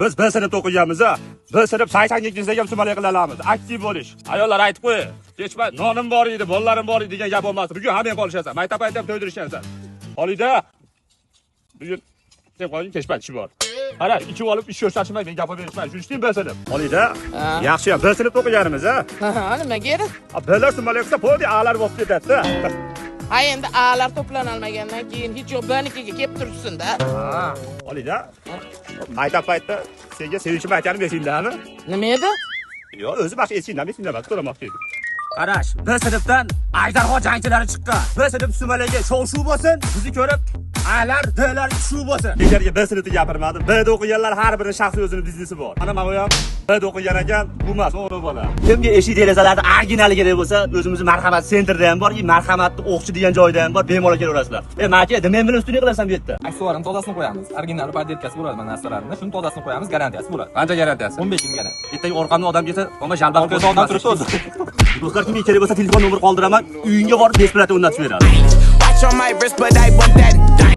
Biz B sinfda o'qiganmiz, a. B sinf 80 ga kelsak ham sumalak qila olamiz. Aktiv bo'lish. Ayollar, aytib qo'y. Kechma nonim bor edi, bolalarim bor edi degan gap bo'lmasdi. Bugun hamma qolishasan. Maktab payti ham to'ydirishasan. Xolida. Bugun sen qo'ying, kech payt ishi bor. Qara, ichib olib ish ko'rsatishmay, men gapirib berishman. Tushundingmi, B sinf? Xolida, yaxshi ham B sinfda o'qiganimiz, a. Ha, nima kerak? Blar sumalak qilsa, bo'ldi, A'lar bosib ketadi. Ha, endi A'lar to'planolmagandan keyin hech yo'q Bnikiga kelib tursin-da. Xolida, maktab paytida senga sevinchim aytganim esingdami? Nima edi? Yo'q, o'zi boshqa esingdami, esingda emas, so'ramoqchi edim. Qarash, B sinfdan ajdarho jangchilari chiqqan. B sinf sumalagi shov-shuv bo'lsin, bizni ko'rib A'lar, D'lar shuv bo'lsin. Bekorga B sinfda gapirmadim. Bda o'qiganlar har biri shaxsiy o'zini biznesi bor. Mana bu ham Bda o'qigan ekan, bu emas, o'g'ri bola. Kimga eshik derazalarni originali kerak bo'lsa, o'zimizni Marhamat sentrda ham bor, Marhamatni O'qchi degan joyda ham bor, bemalol kelaverasizlar. E, maka, nima bilan ustuni qilasan bu yerda? Aksessuarni tozasini qo'yamiz. Original подделка si bo'ladi mana narsalarni. Shuni tozasini qo'yamiz, garantiyasi bo'ladi. Qancha garantiyasi? 15 yil garantiya. Ertaga orqamdan odam kelsa, omma shalbat Orqada odam turibdi o'zi. Do'stlar, kimga kerak bo'lsa, telefon nomer qoldiraman, uyingga borib bесплатно o'rnatib beradi. Watch on my wrist, but I want that.